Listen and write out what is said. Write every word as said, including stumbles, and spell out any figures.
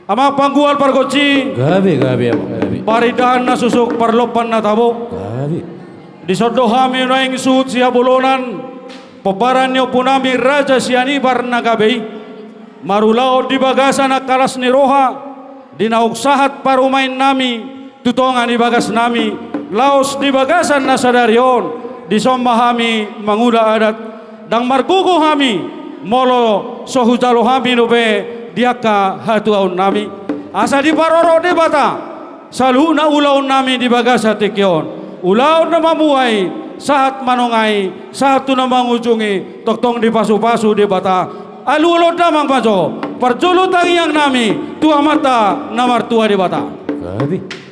Amang panggual pargonsi. Gabe, gabe, amang, gabe. Parindahan na susuk, parlompan na tabo. Gabe. Dison do hami nuaeng suhut sihabolonan, pomparan ni ompunami Raja Sianibar na gabe i, marulaon di bagasan angka las ni roha, di naung sahat parumaennami tu tonga ni bagasnami, laos di bagasan na sadari on, dison ma hami mangula adat. Ndang margogo hami molo so hujalo hami dope di angka hatuaonnami. Asa diparorot Debata saluhutna ulaonnami di bagasan tingki on, ulaon na mamuhai, sahat manongai, sahat tu na mangujungi, tongtong dipasupasu Debata. Alu olo damang ma jo parjolo tangiangnami tu Amanta na martua Debata. Gabe.